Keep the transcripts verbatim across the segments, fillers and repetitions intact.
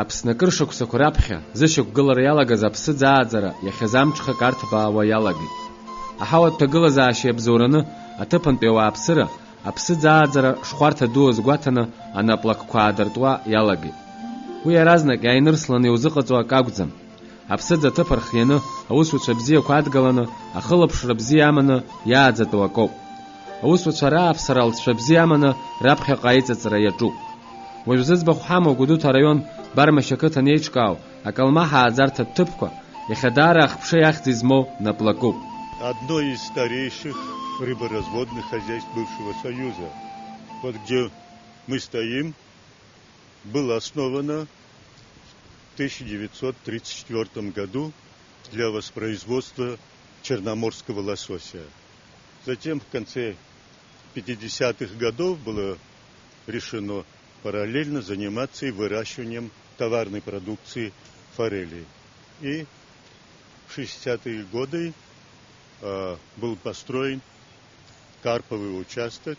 Аԥсны акыр шықәсақәа раԥхьа зышьақәгылара иалагаз аԥсыӡ ааӡара иахьазамҽхак арҭбаауа иалагеит. Аҳауатә ҭагылазаашьа иабзоураны аҭыԥантәи ауааԥсыра аԥсыӡ ааӡара шхәарҭа ду азгәаҭаны анаплакқәа аадыртуа иалагеит. Уи иаразнак иааинырсланы иузыҟаҵо акы акәӡам. Аԥсыӡ аҭыԥ рхианы, аусуцәа бзиақәа адгаланы, ахылаԥшра бзиа аманы иааӡатәу акоуп. Аусуцәа рааԥсара алҵшәа бзиа аманы раԥхьаҟа аиҵыҵра иаҿуп. Уажә зыӡбахә ҳамоу Гәдоуҭа араион Бармашь ақыҭан еиҿкаау акалмаҳа ааӡарҭатә ҭыԥқәа, иахьа даара ахԥша иахьӡ измоу наплакуп. Одно из старейших рыборазводных хозяйств бывшего Союза. Вот где мы стоим, было основано в тысяча девятьсот тридцать четвёртом году для воспроизводства черноморского лосося. Затем в конце пятидесятых годов было решено параллельно заниматься и выращиванием товарной продукции форели. И в шестидесятые годы, а, был построен карповый участок,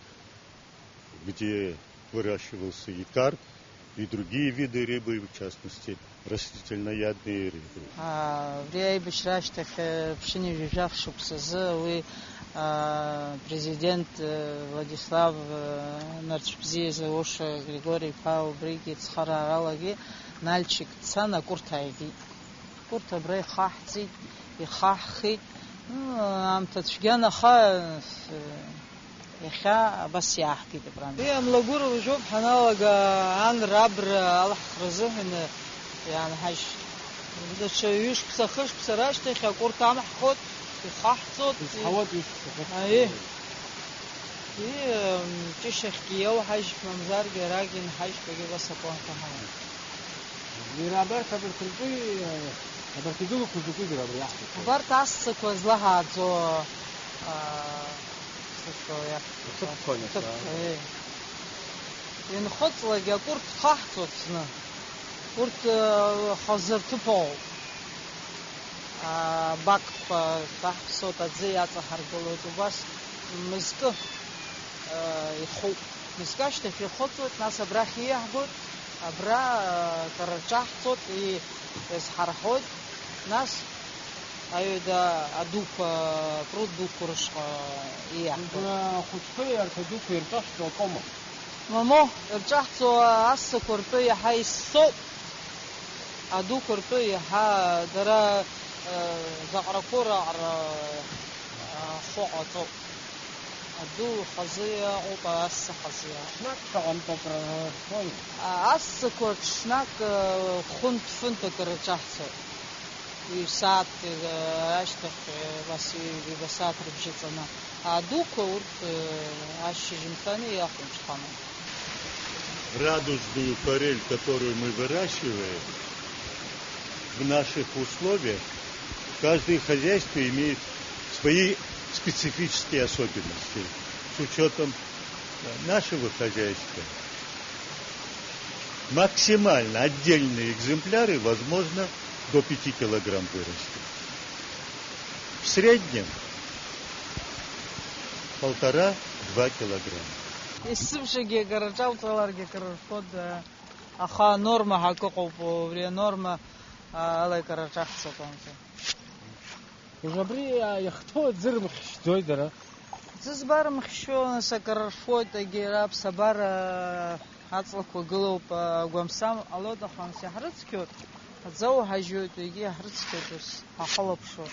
где выращивался и карп, и другие виды рыбы, в частности, растительноядные рыбы. Абри аибашьра ашьҭахь, э, ԥшьынҩажәи жәаф шықәсазы уи, а, президент, э, Владислав, э, Нарцәыбзиа Зауша Григори-иԥа убригьы цхырааралагьы Нальчик дцан акәырҭ ааигеит. Акәырҭ абра ихаҳҵеит, ихаҳхит. Ну, аамҭа цәгьан, аха, э, иахьа абас иааҳгеит абрантәи. Уи амлагәыр лжәоуп ҳаналага, ан рабра алаҳхра азыҳәан иаанҳажь. Даҽа ҩышықәса, хышықәса рашьҭахь акәырҭ амҳхоит, ихаҳҵоит. Изҳауеит ҩышықәса, хышықәса. Аиеи. И, м, ҷышьахьгьы иауҳажь, мамзаргьы арагьы нҳажьқәагьы убас акәанқәа ҳамоуп. Иара абарҭ, абарҭ ртәы, абарҭ игылақәоу закәи дара абри иаҳҭаху? Абарҭ ассақәа злаҳааӡо, а, ԥсышәала иаҳ-, ҭыԥқәа, нас, ҭыԥқәа, аа. Еи. Инхыҵлак акәырҭ хаҳҵоит зны. Урҭ, а, хазы рҭыԥ ыҟоуп. Абакқәа шәаҳԥсоит, аӡы иаҵаҳаргылоит, убас мызкы, э, ихоуп. Мызкы ашьҭахь ихыҵуеит, нас абрахь ииаҳгоит, абра, э, кыр рҿаҳҵоит, и-, иазҳарҳәоит, нас аҩада адуқәа, пруд дуқәа рышҟа ииаҳгоит. Убра ахәыҷқәеи арҭ адуқәеи ирҿаҳҵо акоума? Мамоу, ирҿаҳҵо асақәа ртәы иаҳа иссоуп. Адуқәа ртәы иаҳа дара, э, заҟарақәоу раҟара, э, ахәы ҟаҵоуп. Аду хазы иаҟоуп, асы хазы иаҟоуп. Ҽнак шаҟантә акры рфои? А, асақәа ҽнак, э, хәынтә-фынтә акы рҿаҳҵоит. Ҩ-сааҭк, э, ашьҭахь, э, убас ҩ-, ҩба сааҭ рыбжьы ҵаны. Адуқәа урҭ, э, ашьжьымҭаны иахәымҽханы. Радужную форель, которую мы выращиваем, в наших условиях каждое хозяйство имеет свои специфические особенности с учётом, э, нашего хозяйства. Максимально отдельные экземпляры возможно до пяти килограмм вырастить. В среднем полтора-два килограмма. Есымшагьы акыр аҿауҵаларгьы акыр рфоит, аха анорма ҳәа акы ыҟоуп, убри анорма, а, ала икыр аҿаҳҵоит анкьа. Уажә абри, а, иахҭоу аӡы рымхьшьӡои дара? Аӡы збарымхьшьо, нас, акыр рфоит, егьи ара аԥсабара, а, аҵлақәа гылоуп, а, агәамсам ҟалоит, аха, нас, иаҳрыцқьоит, аӡы ауҳажьоит, егьи иаҳрыцқьоит, ус ҳахылаԥшуа.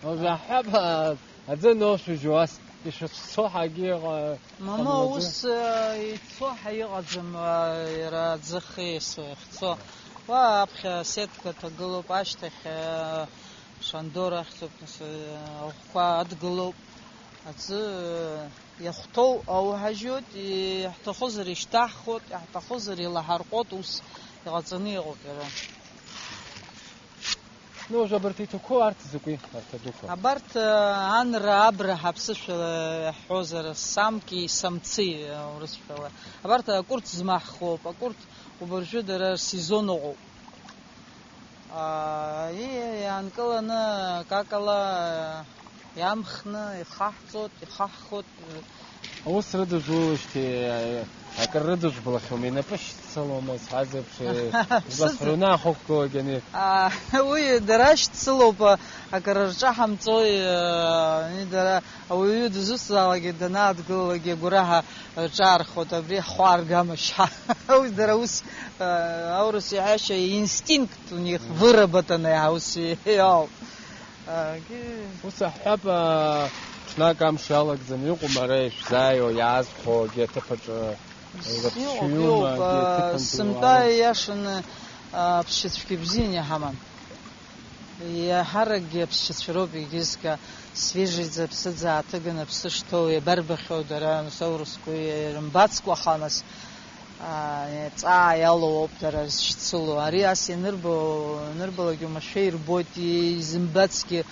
Уажә аҳәап, а, аӡы аноушәыжьуа ас ишыцәцо ҳагьы, а, Мама, ҟамлаӡои? Ус, а, ицо ҳәа иҟаӡам, а, иара аӡы ахы иахьцо. Уа аԥхьа асеткақәа ҭагылоуп, ашьҭахь, а, Шандора ахьӡуп, нас, э, аӷәқәа адгылоуп. Аӡы, э, иахәҭоу ауҳажьуеит, иаҳҭахызар ишьҭаҳхуеит, иаҳҭахызар илаҳарҟәуеит, ус иҟаҵаны иҟоуп иара. Ну, уажә абарҭ иҭақәоу арҭ закәи, арҭ адуқәа? Абарҭ, э, анра, абра ҳаԥсышәала иаҳҳәозар, самки, самцы, э, урысшәала. Абарҭ акәырҭ змаҳхуп, акәырҭ убыржәы дара рсезон ыҟоуп. Аа, и-, иаанкыланы акакала иамхны ихаҳҵоит, ихаҳхуеит, Аус рыдыжәулашьҭеи, акыр рыдыжәбалахьоума, инапы шьҭсылоума, исҳәаз еиԥш, ибасҳәараны ахықәкылагьы ани. Аа, уи дара шьҭсылоуп, акыр рҿаҳамҵои, ани дара ауаҩы дызусҭазаалакгьы данаадгылалакгьы агәараҳәа рҿаархоит, абри ҳхәы ааргама шьҭа. Уи дара ус, аурыс иҳәашьа инстинкт у них выработанный, ус иоуп. Ус аҳҳәап, ҽнак амш иалагӡаны иҟоума ара ишәзааиуа, иаазхәо, акгьы аҭыԥ аҿы? Иҟоуп, иҟоуп, сынтәа ииашаны аԥсшьацәгьа бзианы иҳаман. Иаҳаракгьы аԥсшьацәа роуп, егьысгьы свежиӡа, ԥсыӡ ааҭыганы аԥсы шҭоу, иабарбахьоу дара, нас аурысқәа ирымбацкәаха, нас, аа, ҵаа иалоу ауп дара зшьцылоу. Ари ас ианырбо, ианырбалак, уамашәа ирбоит, изымбацгьы,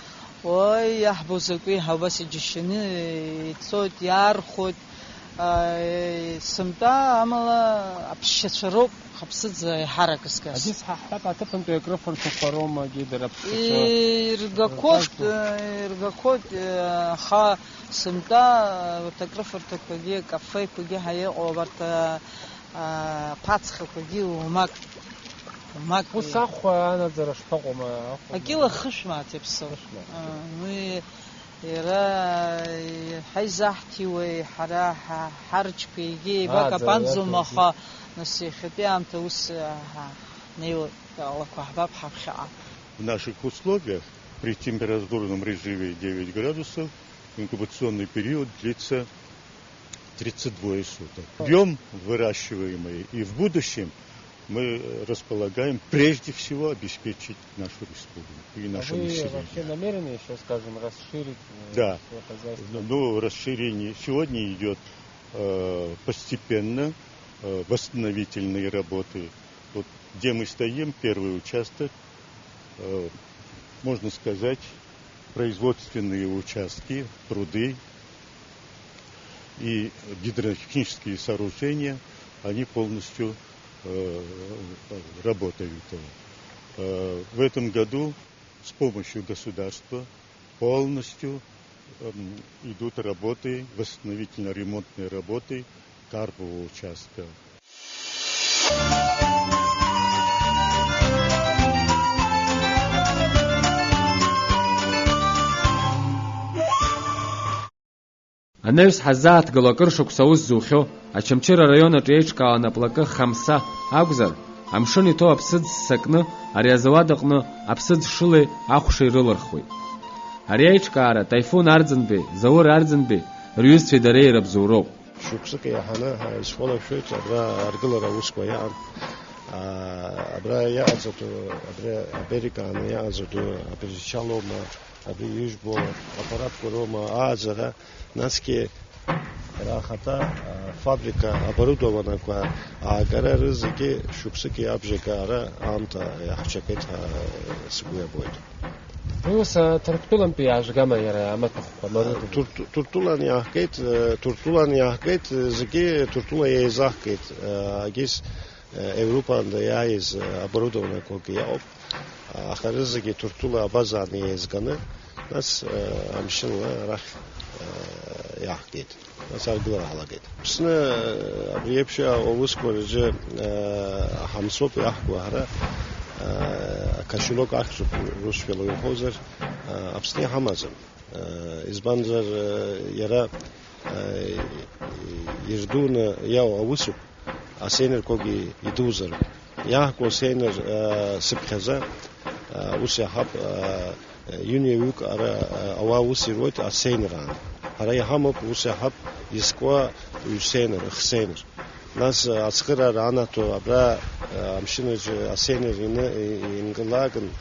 уаҩ иаҳбо закәи ҳәа убас иџьашьаны ицоит, иаархәоит. Ааи, сынтәа, амала, аԥсшьацәа роуп, хаԥсыӡ аиҳарак згаз. Аӡиас ҳәа ҳҳәап, аҭыԥантәи акрыфарҭақәа роума, егьи дара аԥсшьацәа? Иргақәоит, иргақәоит, аха сынтәа, урҭ акрыфарҭақәагьы, акафеқәагьы ҳәа иҟоу, абарҭ, а, а, ԥацхақәагьы уамак, уамак. Ус ахәа анаӡара шԥаҟоума, ахәа? Акила хышә мааҭ иаԥсоу. Хышә мааҭ. А, уи Иара иҳаизаҳҭиуеи ҳара ҳа-, ҳарчқәеигьы еибакапанӡом, аха, нас, иахьатәи аамҭа ус, а, ҳа-, ҳнеиуеит, алақәа ҳбап ҳаԥхьаҟа. В наших условиях при температурном режиме девять градусов инкубационный период длится тридцать двое суток. Объём выращиваемый и в будущем мы располагаем прежде всего обеспечить нашу республику и наше население. А вы вообще намерены ещё, скажем, расширить, э, Да. Свое хозяйство? Ну, расширение. Сегодня идёт, э, постепенно, э, восстановительные работы. Вот где мы стоим, первый участок, э, можно сказать, производственные участки, пруды и гидротехнические сооружения, они полностью, э, работают. Э, в этом году с помощью государства полностью, эм, идут работы, восстановительно-ремонтные работы карпового участка. Анаҩс ҳаззааҭгало акыр шықәса аус зухьоу, Очамчыра араион аҿы еиҿкаауан аплакы Хамса акәзар, амшын иҭоу аԥсыӡ ссакны, ари азауад аҟны аԥсыӡ шылеи ахәшеи рылырхуеит. Ари аиҿкаара Таифун Арӡынбеи, Заур Арӡынбеи рҩызцәеи дареи рабзоуроуп. Шықәсык еиҳаны ҳаизхәалашәоит, абра аргылара аусқәа иаан. Аа, абра иаҟаҵатәу, абри Америкааны иаҟаҵатәу абыржәшьалоума, абри ижәбо аппаратқәа роума ааӡара, насгьы ара ахаҭа, аа, фабрика оборудованақәа аагара, рызегьы шықәсыки абжак ара аамҭа иаҳчакит ҳәа сгәы иабоит. Уи ус, а, Ҭырқәтәылантәи иаажәгама иара амаҭәахәқәа, амарудқәа? Ҭырқә-, Ҭырқәтәылан иаахгеит, э, Ҭырқәтәылан иаахгеит, э, зегьы Ҭырқәтәыла еизаҳгеит, э, агьыс, э, Европаанӡа иааиз, э, оборудованақәагьы иаауп, аха рызегьы Ҭырқәтәыла абазаан еизганы, нас, э, амшынла арахь, э, иаҳгеит. Нас аргылара ҳалагеит. Аԥсны, э, абри еиԥш аусқәа рзы, э, ҳамсоуп иаҳкуа ҳара, э, кошелек ахьӡуп русшәала иуҳәозар, э, Аԥсны иҳамаӡам. Э, избанзар, э, иара, э, ирдуны иау аусуп, асенерқәагьы идузароуп. Иаҳку асенер, э, сыԥхьаӡа, э, ус иаҳап, э, Ҩынҩажәаҩык ара, а, ауаа ус ируеит асенраан. Ҳара иҳамоуп, ус иаҳап, изкуа ҩсенр, хсенр. Нас, а, ацхыраара анаҭо абра, а, амшын аҿы асенр ины-, и-, инкылакын, а,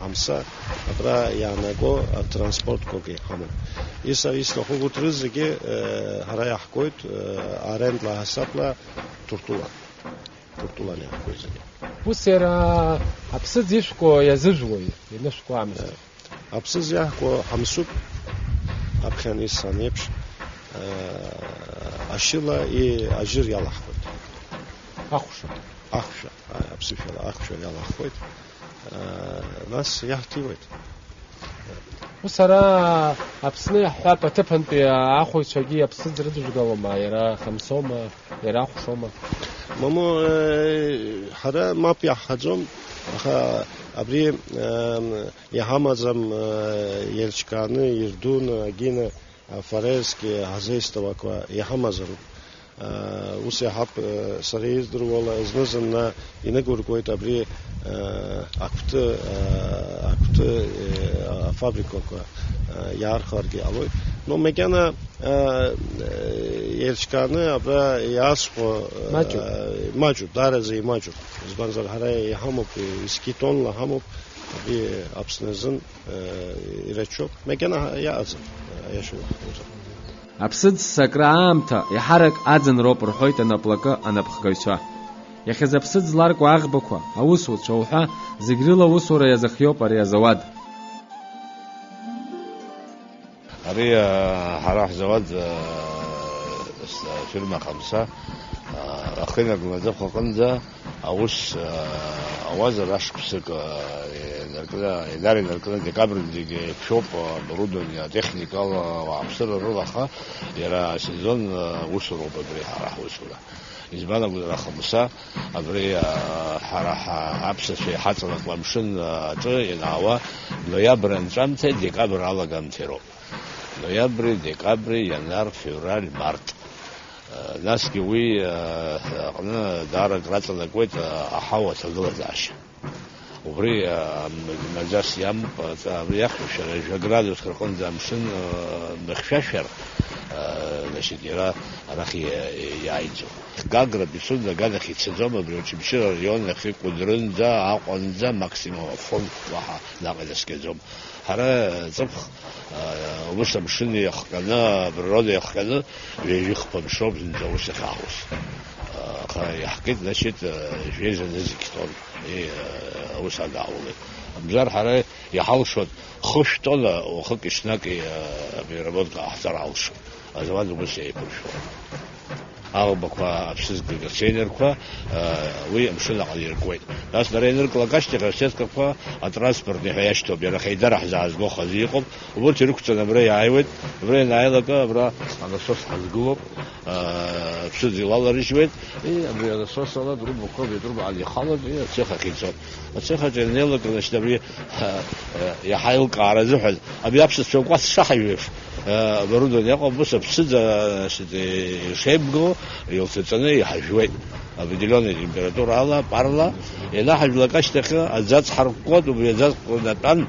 ҳамса, абра иаанаго атранспортқәагьы ҳамоуп. Ис-, исҭаху урҭ рызегьы, а, ҳара иаҳкуеит, а, арендла ҳасабла Ҭырқәтәыла. Ҭырқәтәылан иаҳкуеит зегьы. Ус иара аԥсыӡ ишәкуа иазыжәуеи, ианышәкуа амзар? Аԥсыӡ иаҳкуа ҳамсуп, аԥхьан исҳәан еиԥш, э, ашьыла и-, ажьыр иалаҳхуеит. Ахәша. Ахәша, а, аԥсышәала ахәша иалаҳхуеит, э, нас иаҳҭиуеит. Ус ара Аԥсны иаҳҳәап, аҭыԥантәи ахәаҩцәагьы аԥсыӡ рыдыжәгалома, иара хамсома, иара ахәшома? Мамоу, э, ҳара мап иаҳҳәаӡом, аха абри, э, иҳамаӡам, э, еилчкааны, ирдуны, агьины, афорезки ҳазеисҭауақәа иҳамазароуп. Ус иаҳап, сара издыруала, зны-зынла инықәыргоит абри, ақәты, ақәты, афабрикақәа иаархәаргьы ҟалоит. Но макьана еилчкааны абра иаасхәо маҷуп. Маҷуп, даараӡа имаҷуп. Избанзар, ҳара иҳамоуп, зқьи тоннла ҳамоуп, абри Аԥсны азын ирачоуп. Макьана иаҟаӡам, аиаша уҳәозар. Аԥсыӡ сакра аамҭа еиҳарак аӡын роуп рҳәоит анаплакы анапхгаҩцәа. Иахьазы аԥсыӡ зларкуа аӷбақәа, аусуцәа уҳәа, зегь рыла аусура иазыхиоуп ари азауад. Ари, а, ҳара ҳзауад, а, с-, фирма Хамса, а, ахы инаркны аҵыхәа аҟынӡа, Аус, аа, ауазар ашықәсык, аа, инаркны, еидар инаркны декабрынӡагьы иаԥшьоуп, аа, оборудование, атехникала, ауааԥсыра рыла, аха иара асезон, аа, усуроуп абри ҳара ҳусура. Избан акәзар, Ахамса абри, аа, ҳара ҳа-, аԥсацәа иҳаҵанакуа амшын, аа, аҿы ианаауа ноиабр анҵәамҭеи декабр алагамҭеи роуп. Ноиабри, декабри, ианар, февраль, март. Насгьы уи аҟны даара акраҵанакуеит аҳауа аҭагылазаашьа. Убри маӡас иамоуп, абри иахьшәашәар, жәа градуск рҟынӡа амшын мыхьшәашәар, значит, иара арахь иааиӡом. Гагра, Пицунда аганахь ицаӡом, абри Очамчыра араион ахьы Кәыдрынӡа, Аҟәанӡа, максимум Афон, уаҳа наҟ инаскьаӡом. Ҳара ҵыԥх, ус амшын иахҟьаны, априрода иахҟьаны, ҩажәи хԥа мшоуп зынӡа аус иахьаҳуаз. Аха иаҳкит, значит, жәеиза нызқь тонн. И, аус адаҳулеит. Мамзар ҳара иҳалшоит хышә тонна уахыки-ҽнаки, а, переработка ҟаҳҵар алшоит. Азауад убас еиқәыршәоит. Аӷбақәа, аԥсыӡ контейнерқәа, а, уи амшын аҟны иркуеит. Нас дара ианырклак ашьҭахь асеткақәа атранспортник ҳәа иашьҭоуп, иара ахеидара ҳзаазго хазы иҟоуп. Убырҭ ирықәҵаны абра иааиуеит, абра ианааилак, абра анасос ҳазгылоуп, аа, аԥсыӡ илаларыжьуеит, и, абри анасос ала трубақәа, ветрубаҟа ихалоит, и, ацех ахь ицоит. Ацех аҿы ианнеилак, значит, абри, ҳа, ҳа, иаҳа аилкаара азыҳәан, абри аԥсацәа акәац шаҳажәеиԥш, аа, оборудование ыҟоуп, ус аԥсыӡ, аа, значит, ишеибгоу илҭаҵаны иҳажәуеит. Определённая температура ала, парла, ианаҳажәлак ашьҭахь аӡы ацҳаркәкәоит, убри аӡы атәан,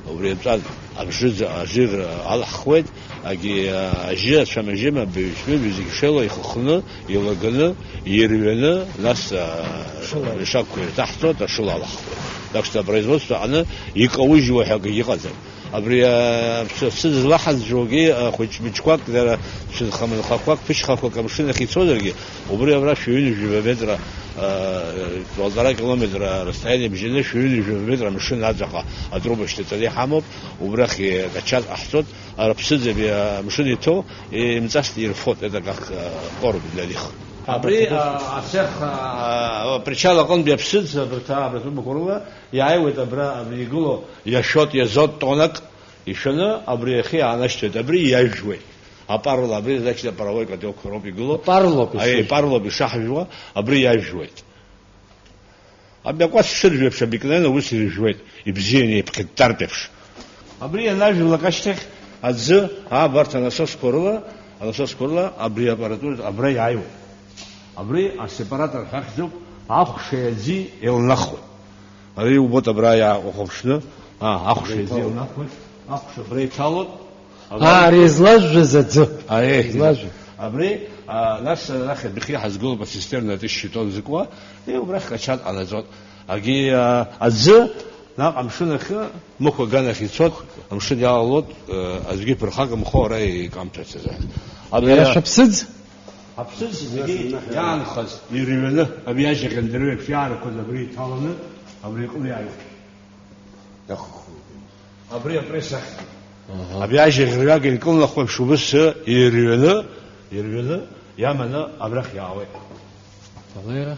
убри атәан, абжыӡ-, ажир алаҳхуеит, агьи, а, ажьы, ацәамажьыма, быҩ-, ҩажәи зегь шеило ихыхны, илаганы, ирҩаны, нас, а, Шыла. Ишакқәа ирҭаҳҵоит, ашыла алаҳхуеит. Так что апроизводство аҟны икаужьуа ҳәа акгьы ыҟаӡам. Абри, а, ԥсыӡ злаҳаӡәӡәогьы, а, хәыҷ-мыҷқәак, дара ԥсыӡ хамынхақәак, ԥышьхақәак амшын ахь ицозаргьы, убри абра шәи ҩынҩажәи жәаба метра, а, полтора километра расстояние бжьаны, шәи ҩынҩажәи жәаба метра амшын аҵаҟа атруба шьҭаҵаны иҳамоуп, убрахь икачан ҟаҳҵоит, ара ԥсыӡ абри, а, амшын иҭоу, имҵасны ирфоит, это как, а, корм для них. Абри, а, ацех, а, апричал аҟынтәи аԥсыӡ, абарҭ, абарҭ атрубақәа рыла, Иааиуеит абра, абри игылоу, иашәоит, иазоит тоннак, ишәаны абри ахьы иаанашьҭуеит, абри иажәуеит. Апарла, абри, значит, апаралои котелқәа роуп игылоу. Парлоуп Аи, ишажәуа. Парлоуп ишаҳжәуа, абри иажәуеит. Абри акәац шыржәуеиԥш, обыкновенно ус иржәуеит, ибзианы, иԥхьыттартә еиԥш. Абри ианажәлак ашьҭахь, аӡы, абарҭ анасосқәа рыла, анасосқәа рыла абри апаратура абра иааиуеит. Абри асепаратор ҳәа ахьӡуп, ахәшеи аӡи еилнахуеит. Ари иубоит абра иаахәаԥшны, аа, ахәшеи аӡи еилнахуеит, ахәша абра иҭалоит. Абра Аа, ари излажәыз аӡы. Аиеи, Излажәыз. Абри, а, нас арахь адәахьы иҳазгылоуп ацистерна тысяча тонн зыкуа, и убрахь качан ҟанаҵоит. Агьи, а, аӡы, наҟ амшын ахьы, Мықә аганахь ицоит, амшын иалалоит, э, аӡәгьы ԥырхагамхо ара икамҭәарц азы. Абри Иара а-, шәыԥсыӡ? Аԥсыӡ зегьы иаанхаз ирҩаны, абри ажьаӷьын дырҩегьых иаарақәаз абри иҭаланы, абри иҟны иааҩуеит. Иахәхоит. Абри апресс ахь. Аҳа. Абри ажьаӷьын рҩага инкылнахуеиԥш убыс ирҩаны, ирҩаны, иаманы абрахь иаауеит. Ала иара?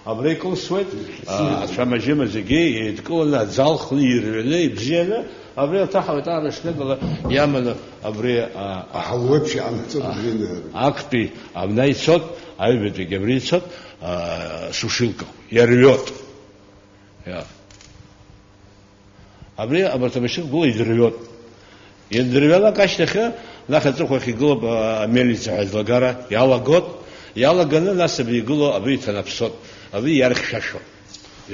Абра икылсуеит, а, ацәамаџьыма зегьы еидкыланы, аӡы алхны, ирҩаны, ибзианы, Абри аҭаҳауеит, аарышьҭыгала иаманы абри, а, аҳауеиԥш иҟанаҵон, а, абри анаара. Актәи абна ицот, аҩбатәигьы абри ицот, а, сушилка, иарҩот. Иа. Абри абарҭ амашьынақәа гәыла идырҩот. Иандырҩалак ашьҭахьы, наҟ аҵыхәахь игылоуп, а, амелица ҳәа аӡлагара иалагот, иалаганы, нас абри игылоу абри иҭанаԥсот, абри иархьшәашәо.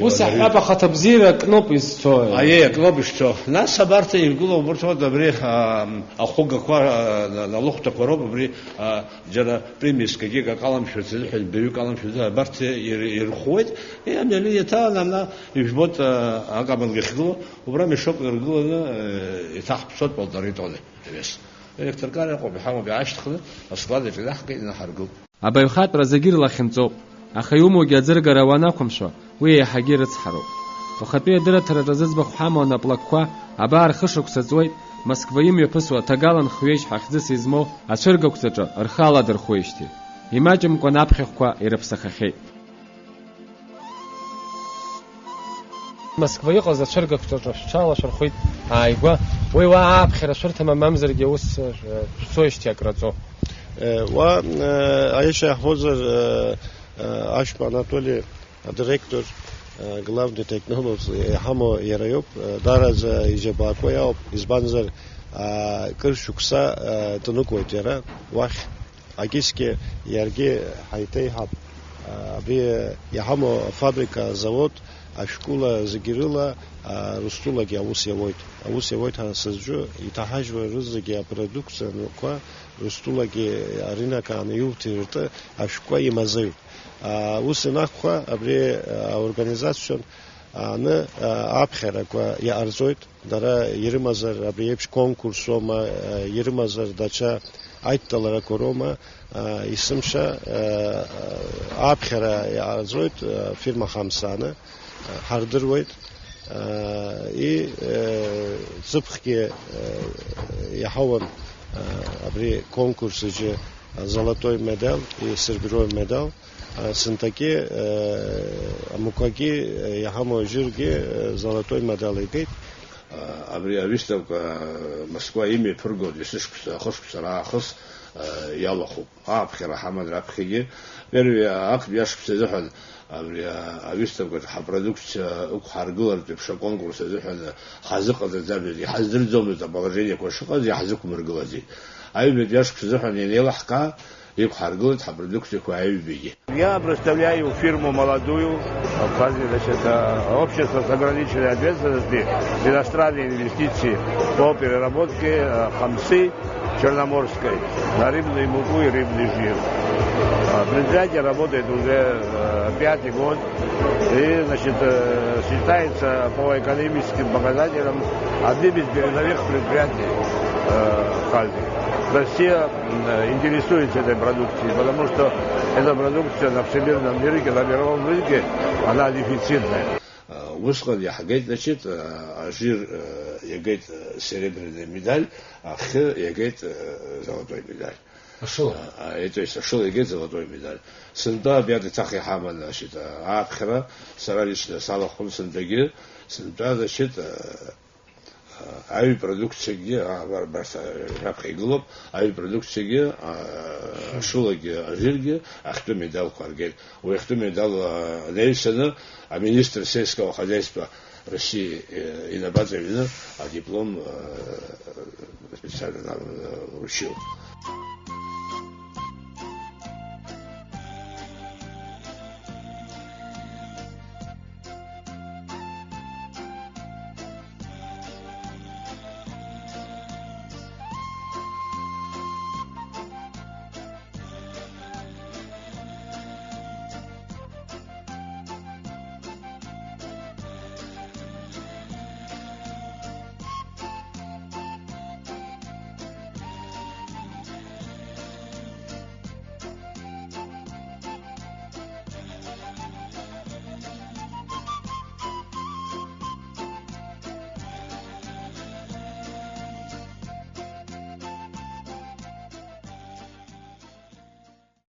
Ус иуанарҩы- аҳәап, ахаҭабзиара кноуп изцо. Аиеи, акноуп ишцо. Нас абарҭ иргылоу убарҭ, вот, абри, а, ахәыгақәа, а, на-, налыхәҭақәа роуп, абри, а, џьара премиа зкагьы акы аламшәац азыҳәан, баҩык аламшәац азыҳәан, абарҭ ир-, ирхәуеит. Е, амҩаниа иаҭаан, ана, ижәбоит, а, акабанк ахьгылоу, убра мешок иргыланы, э, иҭаҳԥсоит полторы тонны. Аҩыс. Електрокар ыҟоуп, иҳамоуп, иаашьҭхны асклад аҿы инаҳкит, инаҳаргылт. Абаҩхатәра зегьы ирлахьынҵоуп, аха иумоугьы аӡыргара уанақәымшәо, уи еиҳагьы ирыцҳароуп. Уахатәи адырраҭараҿы зыӡбахә ҳамоу анаплакқәа абар хышықәса ҵуеит, Москва имҩаԥысуа Тагалан хҩежь ҳәа хьӡыс измоу ацәыргақәҵаҿы рхы аладырхәуеижьҭеи. Имаҷымкәан аԥхьахәқәа ирыԥсахахьеит. Москва иҟаз ацәыргақәҵаҿы шәҽалашәырхәит ааигәа. Уи уа ааԥхьара шәырҭама, мамзаргьы ус, э, шәцоижьҭеи акраҵо? Э, уа, э, аиаша иаҳҳәозар, э, э, Ашәба Анатоли адиректор, э, главный технолог иҳамоу иара иоуп. Э, даараӡа иџьабаақәа иоуп, избанзар, а, кыр шықәса, э, днықәлоит иара уахь. Агьысгьы иаргьы ҳаиҭеиҳап. Абри иҳамоу афабрика, азавод, ашәҟәыла зегьы рыла, а, Русҭулагьы аус иауеит. Аус иауеит ҳәа сызҿу, иҭаҳажьуа рызегьы апродукциақәа Русҭулагьы арынок ааны иуҭ иртәы ашәҟәқәа имазеиуп. А, ус ианакәха, абри, а, аорганизацион ааны, а, аԥхьарақәа иҟарҵоит. Дара ирымазар абри еиԥш конкурс роума, э, ирымазар даҽа аидтәаларақәа роума, э, есымша, э, аԥхьара иааӡоит, э, фирма Хамсаны, э, ҳардыруеит, э, и, э, ҵыԥхгьы, э, иаҳауан, э, абри конкурс аҿы, э, золотой медал и серебряной медал. Сынтәагьы, э, амақәагьы, э, иаҳамоу ажьыргьы, э, золотой медал игеит. Абри авиставка, э, Москва имҩаԥыргоит, есышықәса, ахышықәса раахыс, э, иалахәуп. Ааԥхьара ҳаман раԥхьагьы. Первый актәи ашықәс азыҳәан абри, э, авиставкаҿы ҳапродукциа ықәҳаргылартә еиԥш аконкурс азыҳәан ҳазыҟаҵаӡамызт, иҳаздырӡомызт аположениақәа шыҟаз, иаҳзықәмыргылаӡеит. Аҩбатәи ашықәс азыҳәан ианеилаҳкаа, иқәҳаргылеит ҳапродукциақәа аҩбагьы. Я представляю фирму молодую, Абхазия, значит, э, общество с ограниченной ответственностью, иностранные инвестиции по переработке, э, хамсы черноморской на рыбную муку и рыбный жир. А, предприятие работает уже, э, пятый год и, значит, э, считается по экономическим показателям одним из передовых предприятий, э, Абхазии. То есть все, м, интересуются этой продукцией, потому что эта продукция на всемирном рынке, на мировом рынке, она дефицитная. Усҟан иаҳгеит, значит, ажир, иагеит серебряный медаль, ахьы иагеит золотой медаль. Ашыла. А, а, то есть ашыла иагеит золотой медаль. Сынтәа абри ада иҭах иҳаман, значит, ааԥхьара, сара лично салахәын сынтәагьы, сынтәа, значит, аҩ продукциагьы, а, бар-, барс-, а, раԥхьа игылоуп, аҩ продукциагьы, а, ашылагьы, ажиргьы ахьтәы медалқәа аргеит. Уи ахьтәы медал, а, анаҩсаны аминистр сельского хозяйства России, э, инапаҵаҩны адиплом, э, специально нам, э, вручил.